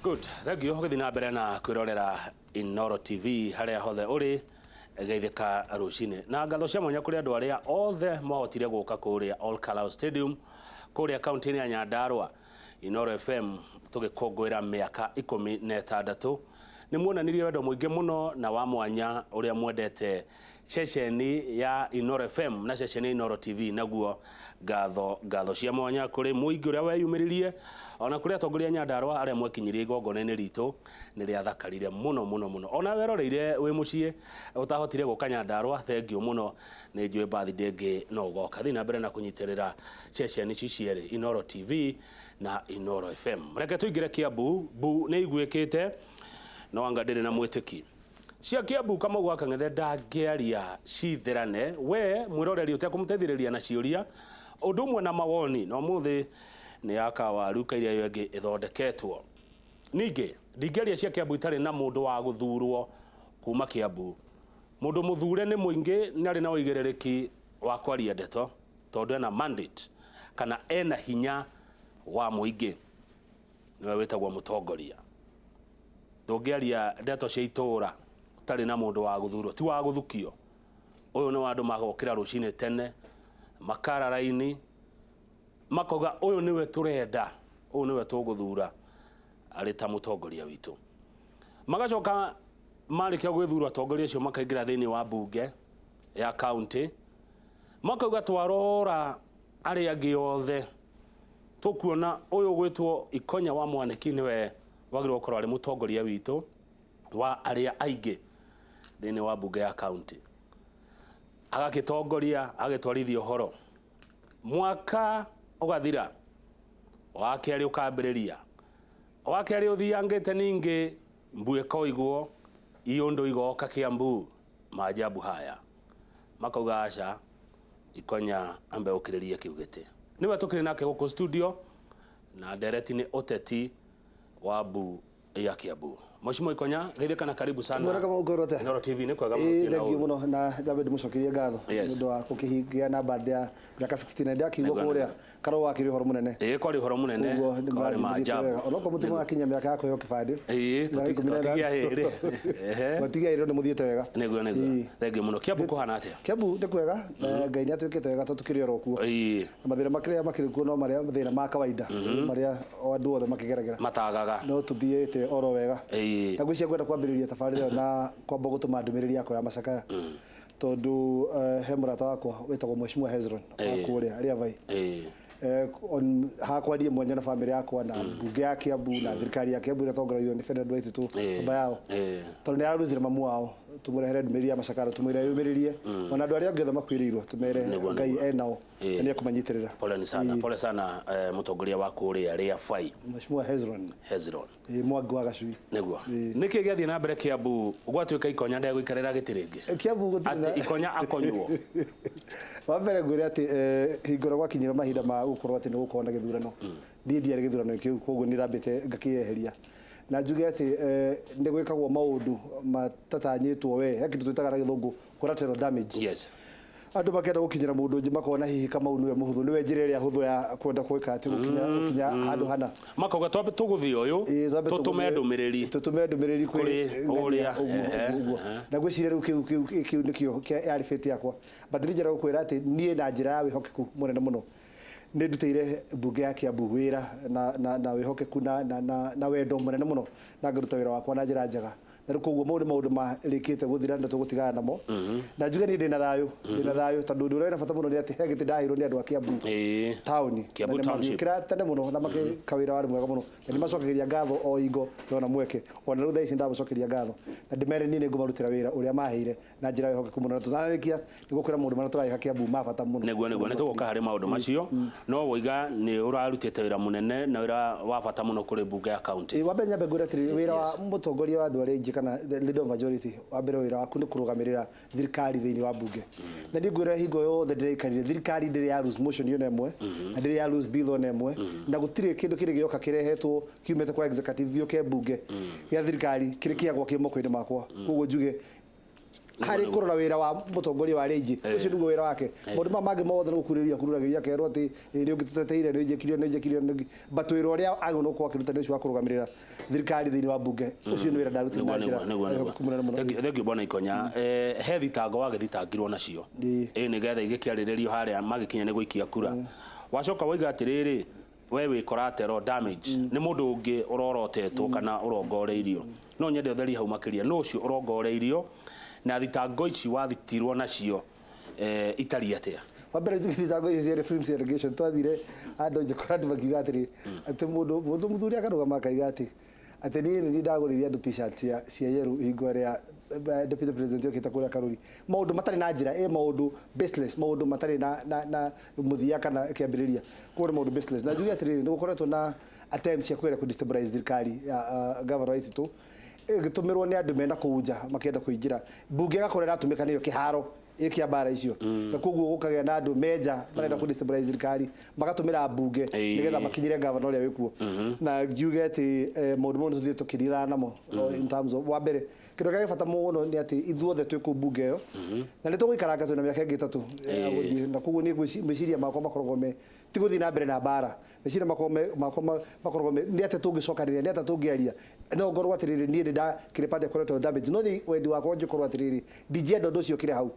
Good. Thank you. Gũthiĩ na mbere na kwĩrorera Inooro TV harĩa hothe ũrĩ geithĩka rũcinĩ. Na ngatho cia mwanya kũrĩ andũ arĩa othe mwahotire gũka kũrĩa All Kalau Stadium kũrĩa kaunti-inĩ ya Nyandarua. Inooro FM tũgĩkũngũĩra mĩaka 16. Nĩ muonanirie wendo mũingĩ mũno na wa mwanya ũrĩa mwendete ceceni ya Inooro FM na ceceni ya Inooro TV. Naguo ngatho ngatho cia mwanya kũrĩ mũingĩ ũrĩa weyumĩririe ona kũrĩ atongoria a Nyandarua arĩa mwekinyirie igongona-inĩ ritũ nĩ rĩathakarire mũno mũno mũno. Ona weroreire wĩ mũciĩ ũtahotire gũka Nyandarua, thengiũ mũno, nĩ njũĩ birthday ĩngĩ no ũgoka. Thiĩ na mbere na kũnyitĩrĩra ceceni ici cierĩ, Inooro TV na Inooro FM. Reke tũingĩre Kiambu, mbu nĩ iguĩkĩte no anga ndĩrĩ na mwĩtĩki. Cia Kiambu Kamau wa Kang'ethe ndangĩaria citherane, we mwĩroreri ũtekũmũteithĩrĩria na ciũria ũndũ ũmwe na mawoni, na ũmũthĩ nĩ ya kawaru kairia ĩyo ĩngĩ ĩthondeketwo. Ningĩ ndingĩaria cia Kiambu itarĩ na mũndũ wa gũthurwo kuma Kiambu. Mũndũ mũthure nĩ mũingĩ nĩ arĩ na ũigĩrĩrĩki wa kwaria ndeto tondũ ena mandate kana ena hinya wa mũingĩ. Nĩwe wĩtagwo mũtongoria. Ndũngĩaria ndeto cia itũũra ũtarĩ na mũndũ wa gũthurwo, ti wa gũthukio. Ũyũ nĩ wa andũ magokĩra rũcinĩ tene, makara raini, makauga ũyũ nĩwe tũrenda, ũyũ nĩwe tũgũthura arĩ ta mũtongoria witũ. Magacoka marĩkia gwĩthura atongoria acio makaingĩra thĩinĩ wa mbunge ya kaunti, makauga twarora arĩa angĩ othe tũkuona ũyũ ũgwĩtwo Ikonya wa Mwanĩki nĩwe wagĩrĩirwo gũkorwo arĩ mũtongoria witũ wa arĩa aingĩ thĩinĩ wa mbunge ya kaunti. Agagĩtongoria, agagĩtwarithia ũhoro. Mwaka ũgathira, wa kerĩ ũkambĩrĩria, wa kerĩ ũthiangĩte ningĩ mbu ĩkoigwo, iũndũ igoka Kiambu, maajabu haya. Makauga aca, Ikonya ambe ũkĩrĩrie kĩu gĩtĩ. Nĩwe tũkĩrĩ nake gũkũ studio na ndereti nĩ ũteti wa mbu ya Kiambu. Mheshimiwa Ikonya, geithĩka na karibu sana. Mwena kama ũkorwo atĩa? Inooro TV nĩ kwega mũno Ĩĩ, gũtirĩ na thengiũ ũru. mũno na nyambe ndĩmũcokerie ngatho Yes. nĩ ũndũ wa gũkĩhingia na birthday ya mĩaka 69 ndakĩigua Nĩguo, kũrĩa karũa wakĩrĩ ũhoro mũnene. Ĩĩ kwarĩ ũhoro mũnene, Koguo nĩ kwarĩ mũrathiĩ mũthiĩte maajabu. wega. Onokorwo mũtimũrakinyia mĩaka ya kũheo kĩbandĩ. Ĩĩ, Mĩaka 15. twatigia hĩrĩ. Ehe. Mwatigia hĩrĩ nĩ mũthiĩte wega. Nĩguo nĩguo. Ĩĩ. Thengiũ mũno. Kiambu kũhana atĩa? Kiambu nĩ kwega, na Ngai nĩ atwĩkĩte wega tondũ tũkĩrĩ oro kuo. Ĩĩ. Na mathĩna makĩrĩa makĩrĩ kuo no marĩa mathĩna ma kawaida marĩa o andũ othe makĩgeragĩra. Matagaga. No tũthiĩte oro wega. Ĩĩ. Na ngwĩciria ngwenda kwambĩrĩria tabarĩra ĩyo na kwamba gũtũma ndũmĩrĩri yakwa ya macakaya. Tondũ he mũrata wakwa wĩtagwo Mheshimiwa Hezron wa Ĩĩ. kũrĩa Rĩavai. Ĩĩ. Hakwa niĩ mwene na bamĩrĩ yakwa na mbunge ya Kiambu na thirikari ya Kiambu ĩrĩa ĩtongoragio nĩ Ferdinand Waititu Ĩĩ. baba yao. Ĩĩ. Tondũ nĩ araruzire mamu wao tũmũrehere ndũmĩrĩri ya macakaya tũmwĩre yũmĩrĩrie ona andũ arĩa angĩ othe makuĩrĩirwo tũmere Nĩguo, Ngai nĩguo. enao Ĩĩ. na nĩ ekũmanyitĩrĩra. Pole sana, Ĩĩ. pole sana mũtongoria wa kũrĩa Rĩabai Mheshimiwa Hezron. Hezron. Ĩĩ, Mwangi wa Gacui. Nĩguo. Ĩĩ. Nĩkĩ gĩathiĩ na mbere Kiambu gwatuĩka Ikonya ndegũikarĩra gĩtĩ rĩngĩ? Kiambu gũtirĩ na Atĩ Ikonya akonywo. Wa mbere ngwĩre atĩ hingo ĩrĩa gwakinyire mahinda ma gũkorwo atĩ nĩ gũkorwo na gĩthurano, niĩ ndiarĩ gĩthurano-inĩ kĩu koguo nĩ ndambĩte ngakĩyeheria. Na njuge atĩ nĩ gwĩkagwo maũndũ matatanyĩtwo we, he kĩndũ twĩtaga na gĩthũngũ collateral damage. Yes. Andũ makĩenda gũkinyĩra mũndũ ũngĩ makona hihi Kamau nĩwe mũhũthũ, nĩwe njĩra ĩrĩa hũthũ ya kwenda gwĩka atĩ gũkinya gũkinya handũ hana. Makauga twambe tũgũthiĩ ũyũ, Ĩĩ, twambe tũtũme tũgũthiĩ- ndũmĩrĩri. tũtũme ndũmĩrĩri kwĩ Kũrĩ ng'ania, ũrĩa, ũguo, ehe, ũguo, ũguo. ehe. Na ngwĩciria rĩu kĩu kĩu kĩu nĩkĩo yarĩ fate yakwa. But nĩ njĩra gũkwĩra atĩ niĩ na njĩra ya wĩhokeku mũnene mũno nĩ ndutĩire mbunge ya Kiambu wĩra na, na, na wĩhokeku na, na, na, na wendo mũnene mũno na ngaruta wĩra wakwa na njĩra njega. Na rĩu koguo mau nĩ maũndũ marĩkĩte gũthira na tũgũtigana namo. Na njuge niĩ ndĩna thayũ, ndĩna thayũ tondũ ũndũ ũrĩa wĩna bata mũno nĩ atĩ he gĩtĩ ndaheirwo nĩ andũ a Kiambu Ĩĩ. taũni. Kiambu Na nĩ Township. magĩũkĩra tene mũno na magĩka wĩra warĩ mwega mũno. Na nĩ macokagĩria ngatho o hingo ndona mweke. Ona rĩu thaa ici ndamũcokeria ngatho. Na ndĩmere niĩ nĩ ngũmarutĩra wĩra ũrĩa maheire na njĩra ya wĩhokeku mũno. Na tũtanarĩkia nĩ gũkwĩra maũndũ marĩa tũragĩka Kiambu ma bata mũno. Nĩguo nĩguo nĩ tũgũka harĩ maũndũ macio no woiga nĩ ũrarutĩte wĩra mũnene na wĩra wa bata mũno kũrĩ mbunge ya kaunti. Ĩĩ, wa mbere nyambe ngwĩre atĩrĩrĩ, wĩra wa mũtongoria wa andũ arĩa aingĩ kana the leader of majority, wa mbere wĩra waku nĩ kũrũgamĩrĩra thirikari thĩinĩ wa mbunge. Na niĩ ngwĩra hingo yothe ndĩraikarire, thirikari ndĩrĩ ya lose motion ona ĩmwe, na ndĩrĩ ya lose bill ona ĩmwe, na gũtirĩ kĩndũ kĩrĩ gĩoka kĩrehetwo kiumĩte kwa executive gĩũke mbunge gĩa thirikari kĩrĩ kĩagwa kĩ moko-inĩ makwa. Koguo njuge Harĩ kũrora wĩra wa mũtongoria wa arĩa ingĩ, ũcio nĩguo wĩra wake. Maũndũ maya mangĩ mothe nĩ gũkurĩria kururagĩria, akerwo atĩ ĩ, nĩ ũngĩtũteteire, nĩ ũnjĩkire, nĩ ũnjĩkire, but wĩra ũrĩa agĩrĩirwo gũkorwo akĩruta nĩ ũcio wa kũrũgamĩrĩra thirikari thĩinĩ wa mbunge. Ũcio nĩ wĩra ndarutire na njĩra Nĩguo. ya mũnene mũno. Thank you, bwana Ikonya. He thitango wagĩthitangirwo nacio. Ĩĩ. Ĩ, nĩgetha igĩkĩarĩrĩrio harĩa magĩkinya nĩ gũikia kura, wacoka waiga atĩrĩrĩ, we wĩ collateral damage, nĩ mũndũ ũngĩ ũrorotetwo kana ũrongoreirio. No nyende ũtherie hau makĩria, nũ ũcio ũrongoreirio na thitango ici wathitirwo nacio itariĩ atĩa? Wa mbere, thitango icio ciarĩ flimsy allegation. Twathire andũ njikora, andũ makiuga atĩrĩ, atĩ mũndũ mũthuri akarũgama akaiga atĩ niĩ nĩ niĩ ndagũrĩire andũ T-shirt cia yellow hingo ĩrĩa deputy president okĩte kũrĩa Karuri. Maũndũ matarĩ na njĩra ĩ, maũndũ baseless, maũndũ matarĩ na mũthia kana kĩambĩrĩria. Koguo nĩ maũndũ baseless. Na njuge atĩrĩrĩ, nĩ gũkoretwo na attempts cia kũgeria kũ-destabilize thirikari ya governor Waititu, ĩgĩtũmĩrwo nĩ andũ mena kũu nja makĩenda kũingĩra mbunge, ĩgakorwo ĩratũmĩka nĩyo kĩharo ĩkĩa mbara icio, na koguo gũkagĩa na andũ menja marenda kũ destabilize thirikari, magatũmĩra mbunge nĩgetha makinyĩre governor ũrĩa wĩkuo. Na ngiuge atĩ maũndũ mau nĩ tũthiĩ tũkĩriraga namo in terms of, wa mbere, kĩndũ kĩrĩa gĩa bata mũno nĩ atĩ ithuothe twĩ kũu mbunge ĩyo na nĩ tũgũikaranga twĩna mĩaka ĩngĩ 3 ya gũthiĩ. Na koguo niĩ meciria makwa makoragwo me ti gũthiĩ na mbere na mbara. Meciria makwa makoragwo me nĩ atĩa tũngĩcokanĩrĩria, nĩ atĩa tũngĩaria. No ngorwo atĩrĩrĩ, niĩ nĩ ndakĩrĩ party collateral damage, no nĩ wendi wakwa njĩkorwo atĩrĩrĩ, ndingĩenda ũndũ ũcio ũkĩre hau.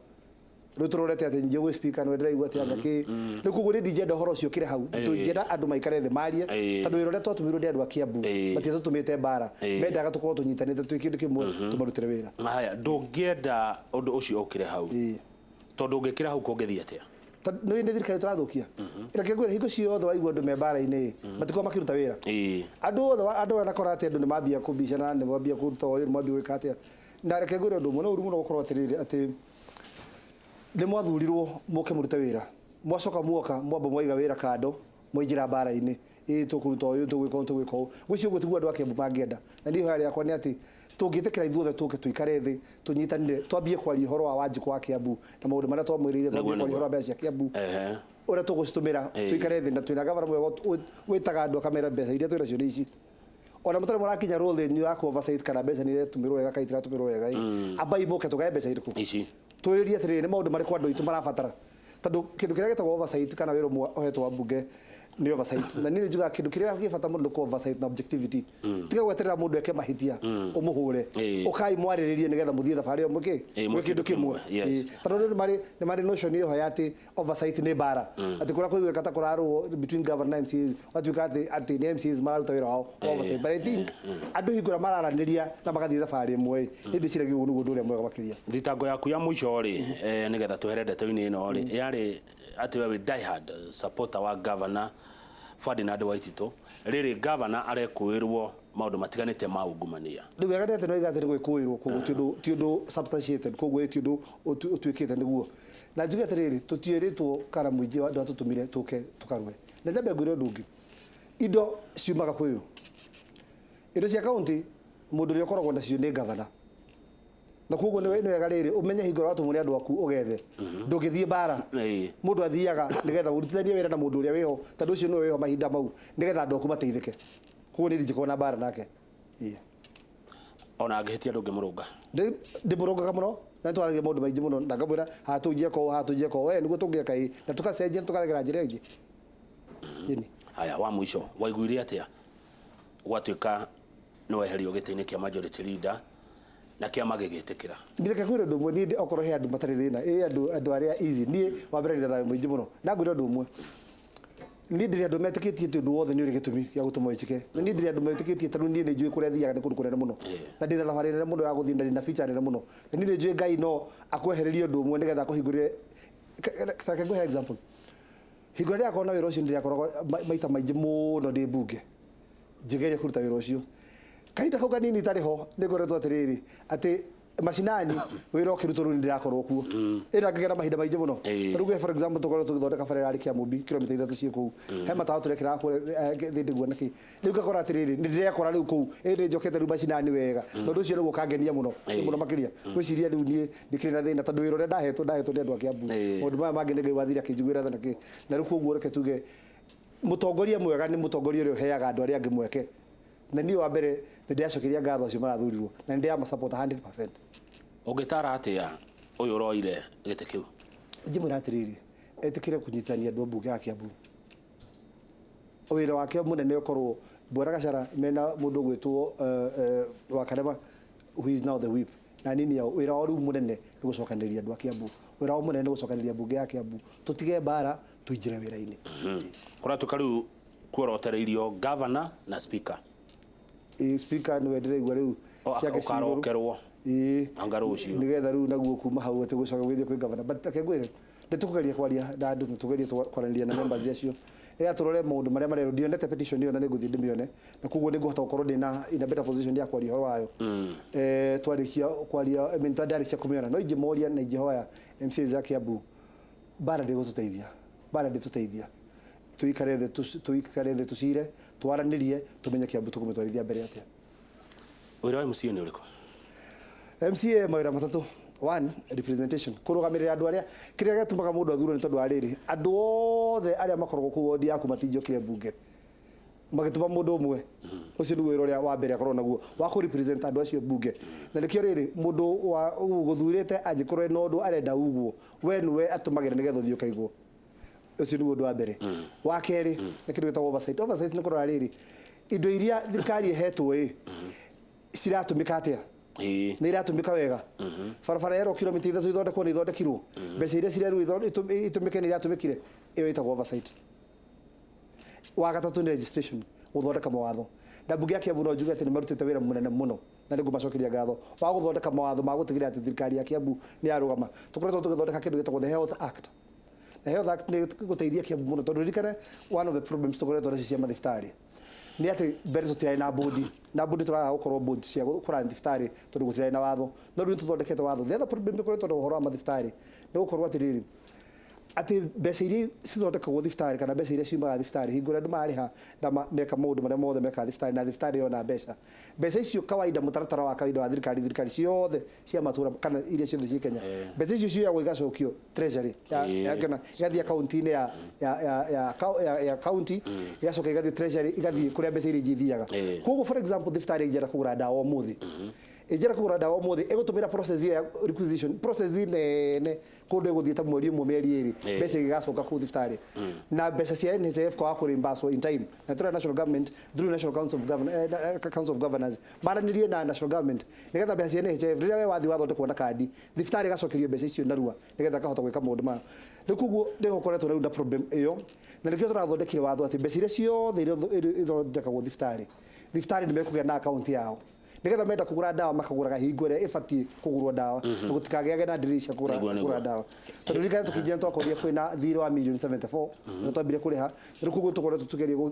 Rĩu tũrorete atĩ nyingĩ gwĩ speaker nĩ ndĩraigua atĩ anga kĩ rĩu. Koguo niĩ ndingĩenda ũhoro ũcio ũkĩre hau. Tũingĩenda andũ maikare thĩ marie, tondũ wĩra ũrĩa twatũmirwo nĩ andũ a Kiambu, matiatũtũmĩte mbara. Mendaga tũkorwo tũnyitanĩte twĩ kĩndũ kĩmwe, tũmarutĩre wĩra. Haya, ndũngĩenda ũndũ ũcio ũkĩre hau, tondũ ũngĩkĩra hau kũngĩthiĩ atĩa? Tondũ nĩ thirikari tũrathũkia. Reke ngwĩre, hingo ciothe waigua andũ me mbara-inĩ, matikoragwo makĩruta wĩra. Andũ othe andũ wanakora atĩ andũ nĩ mambia kũbicana, nĩ mambia kũruta ũyũ, nĩ mambia gwĩka atĩa. Na reke ngwĩre ũndũ ũmwe, no ũru mũno gũkorwo atĩrĩrĩ, atĩ nĩ mwathurirwo mũke mũrute wĩra, mwacoka muoka mwamba mwaiga wĩra kando, mwaingĩra mbara-inĩ, ĩ tũkũruta ũyũ, tũgwĩka ũũ, tũgwĩka ũũ. Gwĩciria ũguo tiguo andũ a Kiambu mangĩenda. Na niĩ ihoya rĩakwa nĩ atĩ tũngĩtĩkĩra ithuothe tũke tũikare thĩ, tũnyitanĩre, twambie kwaria ũhoro wa Wanjikũ wa Kiambu na maũndũ marĩa twamwĩrĩire, twambie kwaria ũhoro wa mbeca cia Kiambu, ũrĩa tũgũcitũmĩra, tũikare thĩ na twĩna gavana mwega wĩtaga andũ akamera mbeca iria twĩnacio nĩ ici. Ona mũtarĩ mũrakinya role yanyu ya oversight kana mbeca nĩ iratũmĩrwo wega kana itiratũmĩrwo wega ĩ, ambai mũke tũgae mbeca irĩkũ, ici, twĩrie atĩrĩrĩ, nĩ maũndũ marĩkũ andũ aitũ marabatara. Tondũ kĩndũ kĩrĩa gĩtagwo oversight kana wĩra ũmwe ũhetwo wa mbunge nĩ oversight, na niĩ nĩ njugaga kĩndũ kĩrĩa gĩ bata mũno nĩ kũ oversight na objectivity. Tiga gweterera mũndũ eke mahĩtia ũmũhũre. Ũkai mwarĩrĩrie nĩgetha mũthiĩ thabarĩ ĩyo mũkĩ mwĩ mwĩ kĩndũ kĩmwe. Tondũ andũ nĩ marĩ notion ĩyo ya atĩ oversight nĩ mbara, atĩ kũrĩa kũiguĩka ta kũrarũo between governor na MCAs, gwatuĩka atĩ nĩ MCAs mararuta wĩra wao wa oversight. But I think andũ hingo ĩrĩa mararanĩria na magathiĩ thabarĩ ĩmwe, nĩ ndĩciragia ũguo nĩguo ũndũ ũrĩa mwega makĩria. Thitango yaku ya mũico rĩ, nĩgetha twehere ndeto-inĩ ĩno rĩ, yarĩ atĩ we wĩ diehard supporter wa governor Ferdinand Waititu. Rĩrĩ governor arekũĩrwo maũndũ matiganĩte ma ungumania. Rĩu wega nĩ atĩ nĩwaiga atĩ nĩ gwĩkũĩrwo, koguo ti ũndũ substantiated, koguo ti ũndũ ũtuĩkĩte nĩguo. Na njuge atĩrĩrĩ, tũtiĩrĩtwo kana mũingĩ wa andũ atũtũmire tũke tũkarũe. Na nyambe ngwĩre ũndũ ũngĩ, indo ciumaga kwĩ ũyũ, indo cia kaunti mũndũ ũrĩa ũkoragwo nacio nĩ gavana. Na koguo nĩ wega rĩrĩ ũmenye hingo ĩrĩa watũmwo nĩ andũ aku ũgethe, ndũngĩthiĩ mbara. Mũndũ athiaga nĩgetha ũrutithanie wĩra na mũndũ ũrĩa wĩho, tondũ ũcio nĩwe wĩho mahinda mau, nĩgetha andũ aku mateithĩke. Koguo niĩ ndingĩkorwo na mbara nake. Ona angĩhĩtia ndũngĩmũrũnga? Ndĩmũrũngaga mũno na nĩtwaragia maũndũ maingĩ mũno, na ngamwĩra haha tũngieka ũũ, haha tũngieka ũũ, we nĩguo tũngĩeka ĩ, na tũgacenjia, tũkaregera njĩra ĩngĩ. Ĩni. Haya, wa mũico, waiguire atĩa gwatuĩka nĩ weherio gĩtĩ-inĩ kĩa majority leader na kĩama gĩgĩtĩkĩra? Reke ngwĩre ũndũ ũmwe, niĩ okorwo he andũ matarĩ thĩna ĩ, andũ arĩa easy, niĩ wa mbere ndĩ na thayũ mũingĩ mũno. Na ngwĩre ũndũ ũmwe, niĩ ndĩrĩ andũ metĩkĩtie atĩ ũndũ wothe nĩ ũrĩ gĩtũmi gĩa gũtũma wĩkĩke. Na niĩ ndĩrĩ andũ metĩkĩtie, tondũ niĩ nĩ njũĩ kũrĩa thiaga nĩ kũndũ kũnene mũno, na ndĩna thabarĩ nene mũno ya gũthiĩ, na ndĩna future nene mũno. Na niĩ nĩ njũĩ Ngai no akwehererie ũndũ ũmwe nĩgetha akũhingũrĩre. Reke ngũhe example. Hingo ĩrĩa ndĩrakorwo na wĩra ũcio, nĩ ndĩrakoragwo maita maingĩ mũno ndĩ mbunge njĩgerie kũruta wĩra ũcio. Kahinda kau kanini itarĩ ho, nĩ ngoretwo atĩrĩrĩ, atĩ macinani wĩra ũkĩrutwo, rĩu nĩ ndĩrakorwo kuo ĩna ngĩgĩa na mahinda maingĩ mũno. Tarĩu for example, tũkoretwo tũgĩthondeka bara ĩrarĩ Kĩamũmbi, kilomita 3 ciĩ kũu, he matawa tũrekĩraga kũrĩa thĩndĩ na kĩ. Rĩu ngakora atĩrĩrĩ, nĩ ndĩrekora rĩu kũu ĩ nĩ njokete rĩu macinani wega. Tondũ ũcio nĩguo ũkangenia mũno mũno makĩria, gwĩciria rĩu niĩ ndikĩrĩ na thĩna, tondũ wĩra ũrĩa ndahetwo nĩ andũ a Kiambu. Maũndũ maya mangĩ nĩ Ngai wathire akĩnjiguĩra tha na kĩ. Na rĩu koguo reke tuge mũtongoria mwega nĩ mũtongoria ũrĩa ũheaga andũ arĩa angĩ mweke. Na niĩ wa mbere nĩ ndĩracokeria ngatho acio marathurirwo na nĩ ndĩramasupport 100%. Ũngĩtara atĩa Ũyũ ũroire gĩtĩ kĩu? Njimwĩra atĩrĩrĩ, etĩkĩre kũnyitithania andũ a mbunge ya Kiambu. Wĩra wake mũnene ũkorwo Bwana Gachara mena mũndũ ũgwĩtwo Wakarema, who is now the whip, na nini yao. Wĩra wao rĩu mũnene nĩ gũcokanĩrĩria andũ a Kiambu. Wĩra wao mũnene nĩ gũcokanĩrĩria mbunge ya Kiambu, tũtige mbara, tũingĩre wĩra-inĩ. Kũratuĩka rĩu kuorotereirio governor na speaker. Ĩ, speaker nĩwe ndĩraigua rĩu ciake ciĩ igũrũ. Ũkarokerwo. Ĩĩ. Anga rũciũ. Nĩgetha rĩu naguo kuma hau atĩ gũcoka gũgĩthiĩ kwĩ governor. But reke ngwĩre, nĩ tũkũgeria kwaria na andũ, nĩ tũgerie kwaranĩria na members acio, nĩgetha tũrore maũndũ marĩa marerwo. Ndionete petition ĩyo na nĩ ngũthiĩ ndĩmĩone, na koguo nĩ ngũhota gũkorwo ndĩna in a better position ya kwaria ũhoro wayo. Twarĩkia kwaria, I mean, ndarĩkia kũmĩona, no ingĩmoria na ingĩhoya MCAs a Kiambu, mbara ndĩgũtũteithia, mbara ndĩtũteithia. Tuikare thĩ, tuikare thĩ, tũcire, twaranĩrie, tũmenye Kiambu tũkũmĩtwarithia mbere atĩa. Wĩra wa MCA nĩ ũrĩkũ? MCA mawĩra matatũ. One, representation, kũrũgamĩrĩra andũ arĩa, kĩrĩa gĩtũmaga mũndũ athurwo nĩ tondũ wa rĩrĩ, andũ othe arĩa makoragwo kũu wodi yaku matingĩokire mbunge, magĩtũma mũndũ ũmwe. Ũcio nĩguo wĩra ũrĩa wa mbere akorwo naguo wa kũ represent andũ acio mbunge. Na nĩkĩo rĩrĩ, mũndũ wa gũthurĩte angĩkorwo ena ũndũ arenda uguo, we nĩwe atũmagĩra nĩgetha ũthiĩ ũkaigwo. Ũcio nĩguo ũndũ wa mbere. Wa kerĩ nĩ kĩndũ gĩtagwo oversight. Oversight nĩ kũrora rĩrĩ, indo iria thirikari ĩhetwo ĩ, ciratũmĩka atĩa? Nĩ iratũmĩka wega? Barabara yerwo kilomita 3 ithondekwo nĩ ithondekirwo? Mbeca iria cirerwo itũmĩke nĩ iratũmĩkire? Ĩyo ĩtagwo oversight. Wa gatatũ nĩ registration, gũthondeka mawatho. Na mbunge ya Kiambu no njuge atĩ nĩ marutĩte wĩra mũnene mũno, na nĩ ngũmacokeria ngatho wa gũthondeka mawatho ma gũtigĩrĩra atĩ thirikari ya Kiambu nĩ yarũgama. Tũkoretwo tũgĩthondeka kĩndũ gĩtagwo the Health Act. Na Health Act nĩ gũteithia Kiambu mũno, tondũ ririkane one of the problems tũkoretwo nacio cia mathibitarĩ nĩ atĩ mbere tũtirarĩ na board, na board tũragaga gũkorwo board cia kũrani thibitarĩ tondũ gũtirarĩ na watho. No rĩu nĩtũthondekete watho. The other problem ĩkoretwo na ũhoro wa mathibitarĩ nĩ gũkorwo atĩrĩrĩ, atĩ mbeca iria cithondekagwo thibitarĩ kana mbeca iria ciumaga thibitarĩ hingo ĩrĩa andũ marĩha na meka maũndũ marĩa mothe mekaga thibitarĩ na thibitarĩ yona mbeca, mbeca icio kawaida, mũtaratara wa kawaida wa thirikari, thirikari ciothe cia matũra kana iria ciothe ciĩ Kenya, mbeca icio cioyagwo igacokio treasury ya kana igathiĩ akaunti-inĩ ya county, igacoka igathiĩ treasury, igathiĩ kũrĩa mbeca iria ingĩ ithiaga. Koguo for example, thibitarĩ ĩngĩenda kũgũra ndawa ũmũthĩ, ĩngĩenda kũgũra ndawa ũmũthĩ, ĩgũtũmĩra process ĩyo ya requisition, process nene kũndũ ĩgũthiĩ ta mweri ũmwe, mĩeri ĩrĩ, mbeca igĩgacoka kũu thibitarĩ. Na mbeca cia NHIF kwaga kũ reimburse in time, na tũrĩa national government through National Council of Council of Governors maranĩrie na national government nĩgetha mbeca cia NHIF rĩrĩa we wathiĩ wathondekwo na kandi, thibitarĩ ĩgacokerio mbeca icio narua nĩgetha ĩkahota gwĩka maũndũ maya. Rĩu koguo nĩ gũkoretwo rĩu na problem ĩyo, na nĩkĩo tũrathondekire watho atĩ mbeca iria ciothe iria ithondekagwo thibitarĩ, thibitarĩ nĩ mekũgĩa na akaunti yao, nĩgetha menda kũgũra ndawa makagũraga hingo ĩrĩa ĩbatiĩ kũgũrwo ndawa, na gũtikagĩage na ndĩrĩ cia kũgũra ndawa. Tondũ ririkana tũkĩingĩra twakorire kwĩna thirĩ wa mirioni 74 na twambire kũrĩha, rĩu koguo tũkoretwo tũkĩgeria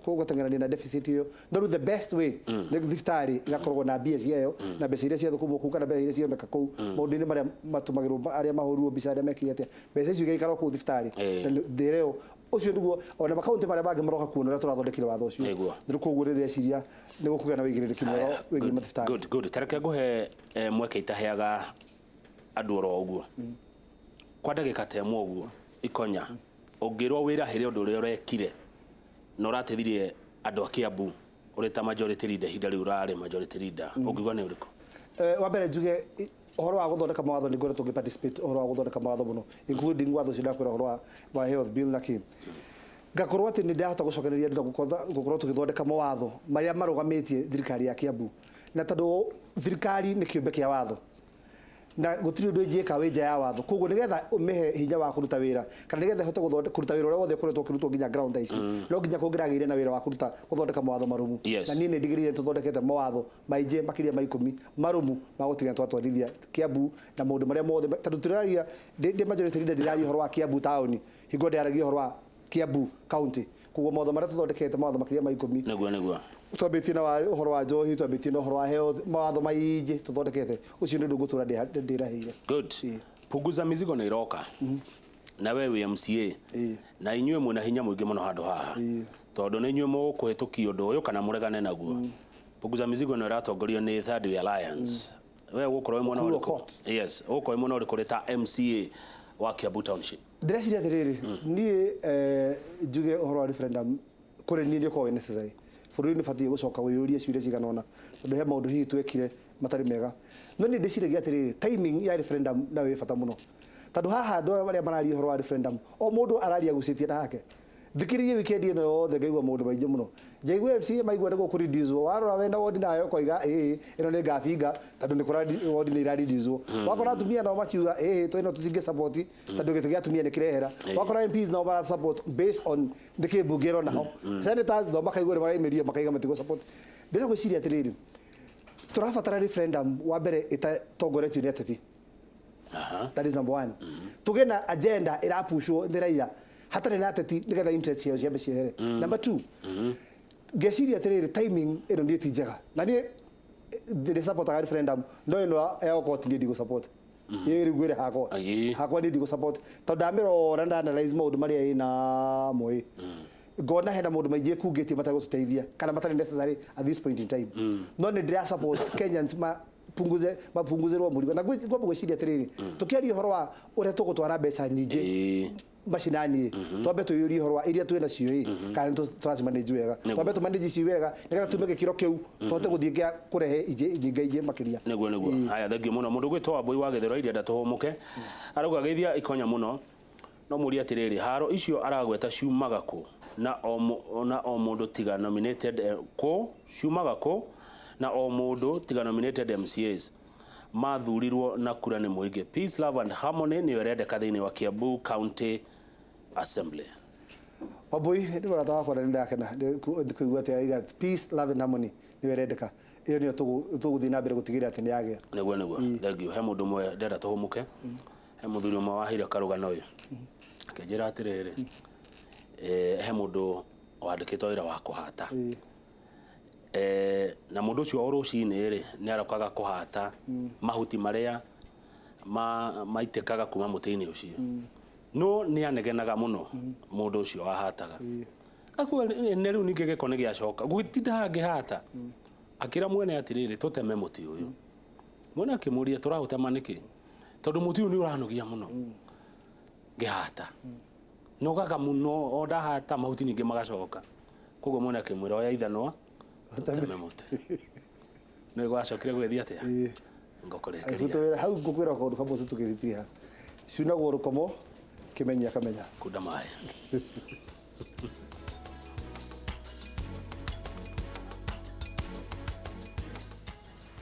gũteng'erania na deficit ĩyo. No rĩu the best way nĩ thibitarĩ ĩgakoragwo na mbia ciayo, na mbeca iria ciathũkũmwo kũu kana mbeca iria cioneka kũu maũndũ-inĩ marĩa matũmagĩrwo, arĩa mahũrirwo mbica, arĩa mekire atĩa, mbeca icio igaikara kũu thibitarĩ. Na thĩra ĩyo ũcio nĩguo ona makaunti marĩa mangĩ maroka kuona ũrĩa tũrathondekire watho ũcio. Rĩu koguo ndĩreciria nĩ gũkũgĩa na wĩigĩrĩrĩki mwega wĩgiĩ mathibitarĩ. Good, good. Tareke ngũhe mweke itaheaga andũ oro ũguo. Kwa ndagĩka ta ĩmwe ũguo, Ikonya, ũngĩrwo wĩrahĩre ũndũ ũrĩa ũrekire na ũrateithirie andũ a Kiambu ũrĩ ta majority leader ihinda rĩu ũrarĩ majority leader, ũngiuga nĩ ũrĩkũ? Wa mbere njuge ũhoro wa gũthondeka mawatho, nĩ ngoretwo ngĩ participate ũhoro wa gũthondeka mawatho mũno, including watho ũcio ndakwĩra ũhoro wa health bill na kĩ. Ngakorwo atĩ nĩ ndahota gũcokereria andũ na gũkorwo tũgĩthondeka mawatho marĩa marũgamĩtie thirikari ya Kiambu. Na tondũ thirikari nĩ kĩũmbe kĩa watho, na gũtirĩ ũndũ ĩngĩka wĩ nja ya watho, koguo nĩgetha ũmĩhe hinya wa kũruta wĩra kana nĩgetha ĩhote kũruta wĩra ũrĩa wothe ũkoretwo ũkĩrutwo nginya ground thaa ici, no nginya kũngĩragĩire na wĩra wa kũruta gũthondeka mawatho marũmu. Na niĩ nĩ ndigĩrĩire tũthondekete mawatho maingĩ makĩria ma 10 marũmu ma gũtiga twatwarithia Kiambu na maũndũ marĩa mothe, tondũ tũraragia ndĩ majority leader, ndĩraria ũhoro wa Kiambu taũni, hingo ndĩaragia ũhoro wa Kiambu county. Koguo mawatho marĩa tũthondekete, mawatho makĩria ma 10. Nĩguo, nĩguo. Twambĩtie na ũhoro wa njohi, twambĩtie na ũhoro wa health, mawatho maingĩ tũthondekete. Ũcio nĩ ũndũ ngũtũra ndĩrahĩire. Good. Punguza mizigo nĩ iroka. Na we wĩ MCA. Na inyuĩ mwĩna hinya mũingĩ mũno handũ haha. Tondũ nĩ inyuĩ mũkũhĩtũkia ũndũ ũyũ kana mũregane naguo. Punguza mizigo ĩno ĩratongorio nĩ Third Way Alliance. We ũgũkorwo wĩ mwena Ũkuru ũrĩkũ? Court. Yes, ũgũkorwo wĩ mwena ũrĩkũ ta MCA wa Kiambu Township? Ndĩreciria atĩrĩrĩ, niĩ njuge ũhoro wa referendum kũrĩ niĩ nĩ ũkoragwo wĩ necessary. Bũrũri nĩ ũbatiĩ gũcoka wĩyũrie ciũria cigana ũna, tondũ he maũndũ hihi twekire matarĩ mega. No niĩ ndĩciragia atĩrĩrĩ, timing ya referendum nayo ĩ bata mũno, tondũ haha andũ arĩa mararia ũhoro wa referendum, o mũndũ araria agucĩtie na hake. Thikĩrĩrie weekend ĩno yothe, ngaigua maũndũ maingĩ mũno. Njaigua MCA maigua nĩ gũkũreduce, warora wena wodi nayo ũkoiga ĩĩ, ĩno nĩ ngabinga, tondũ nĩ kũra wodi nĩ irareduce. Wakora atumia nao makiuga ĩĩ, ĩno tũtingĩ support, tondũ gĩtĩ gĩa atumia nĩ kĩrehera. Wakora MPs nao mara support based on nĩkĩ mbunge ĩrona ho. Senators nao makaigua nĩ maraimĩrio, makaiga matigũ support. Ndĩrenda gwĩciria atĩrĩrĩ, tũrabatara referendum wa mbere ĩtatongoretio nĩ ateti. That is number one. Tũgĩe na agenda ĩrapushwo nĩ raia hatarĩ na ateti, nĩgetha interest ciao ciambe ciehere. Number two, ngeciria atĩrĩrĩ, timing ĩno niĩ ti njega, na niĩ ndĩ supportaga referendum, no ĩno ya court niĩ ndigũ support. Ĩyo rĩu ngwĩre hakwa, hakwa niĩ ndigũ support, tondũ ndamĩrora, nda analyze maũndũ marĩa ĩna mo ĩ, ngona hena maũndũ maingĩ ĩkungĩtie mategũtũteithia kana matarĩ necessary at this point in time. No nĩ ndĩra support Kenyans ma punguze mapunguzĩrwo mũrigo, na ngwamba gwĩciria atĩrĩrĩ, tũkĩaria ũhoro wa ũrĩa tũgũtwara mbeca nyingĩ macinani, twambe twĩyũrie ũhoro wa iria twĩ nacio ĩ, kana nĩ tũracimanage wega. Twambe tũmanage ici wega, nĩgetha tume gĩkĩro kĩu, tũhote gũthiĩ gĩa kũrehe ingĩ nyingĩ ingĩ makĩria. Nĩguo. Haya, thengiũ mũno. Mũndũ gwĩtwo Wambui wa Gĩthũrai, ndenda tũhũmũke, arauga geithia ikonya mũno, no mũrie atĩrĩrĩ, haro icio aragweta ciumaga kũ, na o mũndũ tiga nominated kũ ciumaga kũ, na o mũndũ tiga nominated MCAs mathurirwo na kura nĩ mũingĩ. Peace, love and harmony nĩyo ĩrendeka thĩinĩ wa Kiambu County Assembly. Wambui nĩ mũrata wakwa, na nĩ ndakena nĩ kũigua atĩ aiga peace, love and harmony nĩyo ĩrendeka. Ĩyo nĩyo tũgũthiĩ na mbere gũtigĩrĩra atĩ nĩ yagĩa. Nĩguo, thengiũ. He mũndũ ũmwe ndenda tũhũmũke. He mũthuri ũmwe waheire karũgano ũyũ, akĩnjĩra atĩrĩrĩ, he mũndũ wandĩkĩtwo wĩra wa kũhata. Na mũndũ ũcio o rũcinĩ rĩ, nĩ arokaga kũhata mahuti marĩa maitĩkaga kuma mũtĩ-inĩ ũcio, no nĩ anegenaga mũno mũndũ ũcio wahataga. Akuga nĩ rĩu ningĩ gĩko nĩ gĩacoka gũtinda hangĩhata. Akĩra mwene atĩrĩrĩ, tũteme mũtĩ ũyũ. Mwene akĩmũria, tũraũtema nĩkĩ? Tondũ mũtĩ ũyũ nĩ ũranogia mũno ngĩhata, nogaga mũno, o ndahata mahuti ningĩ magacoka. Koguo mwene akĩmwĩra, oya ithanwa tũteme mũtĩ. Nĩ gwacokire gũgĩthiĩ atĩa? Ngũkũrĩkĩria. Arutwo wĩra hau, ngũkwĩra kaũndũ kamwe tu tũkĩrĩtia, ciunagwo rũkomo kĩmenyi akamenya. Kunda maĩ.